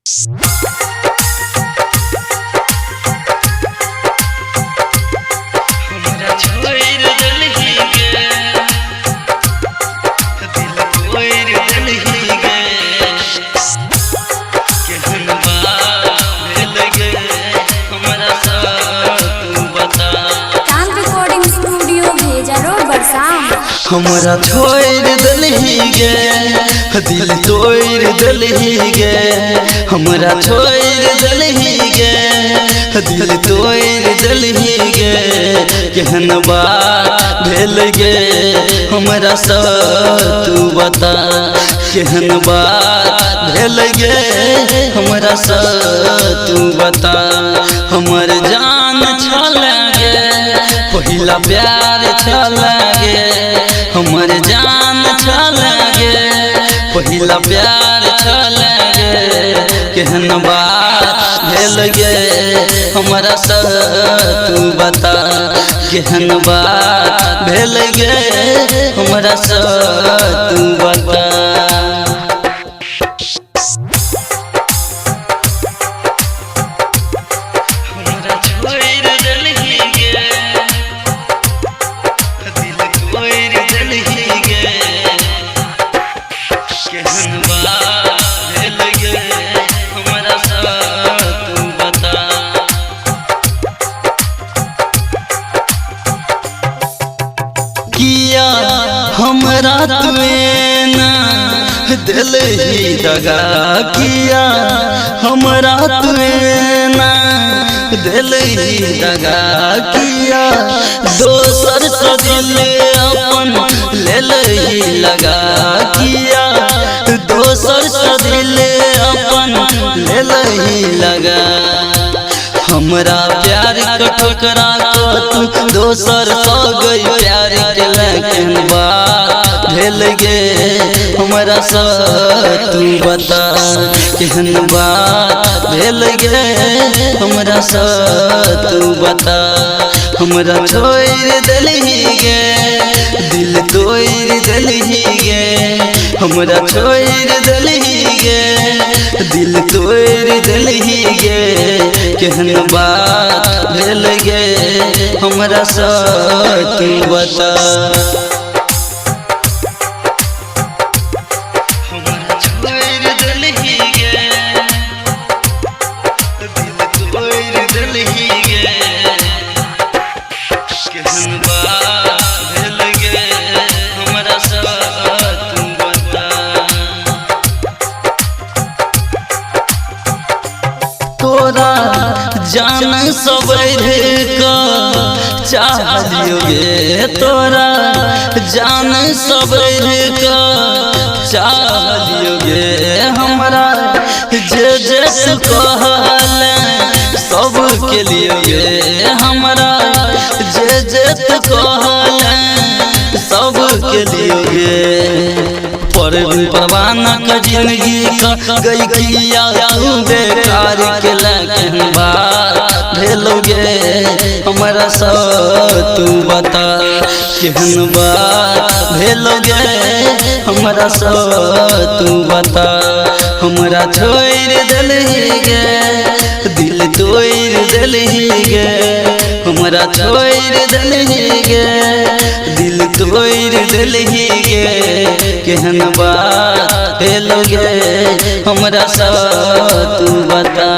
हमरा छोड़ि देलही गे, दिल तोड़ि देलही गे। केहन बात भेल गे हमरा साथ तू बता। चांद रिकॉर्डिंग स्टूडियो, भेजा रोड, बरसाम। हमरा छोड़ि देलही गे, दिल तोड़ि देलही गे। हमरा छोड़ि देलही गे, दिल तोड़ि देलही गे। केहन बात भेल गे हमरा साथ तू बता। केहन बात भेल गे हमरा साथ तू बता। हमर जान छल गे, पहिला प्यार छल गे। हमर जान छल गे, पहिला प्यार छल गे। केहन बात भेल गे हमरा साथ तू बता। केहन बात भेल गे हमरा साथ तू बता। हमरा छोड़ि देलही गे, दिल तोड़ि देलही गे। केहन बात भेल गे हमरा साथ तू बता। किया हमरा तुए ना दिल ही दगा। किया हमरा तुए ना दिल ही दगा। किया दोसर से दिल अपन लेल ही लगा। किया दोसर से दिल अपन लेल ही लगा। हमरा प्यार के ठोकरा के तू दोसर सौ गई प्यार के। लेकिन बात भेल गे हमरा साथ तू बता। केहन बात भेल गे हमरा साथ तू बता। हमरा छोड़ि देलही गे, दिल तोड़ि देलही गे। हमरा छोड़ि देलही गे, दिल तोड़ि देलही गे। केहन बात भेल गे हमरा साथ तू बता। हमरा छोड़ि देलही गे, दिल तोड़ि देलही गे। केहन बात भेल गे हमरा साथ तू बता। तोरा जान सब चाह गे, तोरा जान सब चाह गे। हमरा जे जे तू कहल सब के लिए गे। हमरा जे जे तू कहल सब के लिए गे। पर परवाना का जिंदगी का गई किया तू बेकार के। लेकिन बात भेल गे हमरा साथ तू बता। केहन बात भेल गे हमरा साथ तू बता। हमरा छोड़ि देलही गे, दिल तोड़ि देलही गे। हमरा छोड़ि देलही गे, दिल तोड़ि देलही गे। केहन बात भेल गे हमरा साथ तू बता।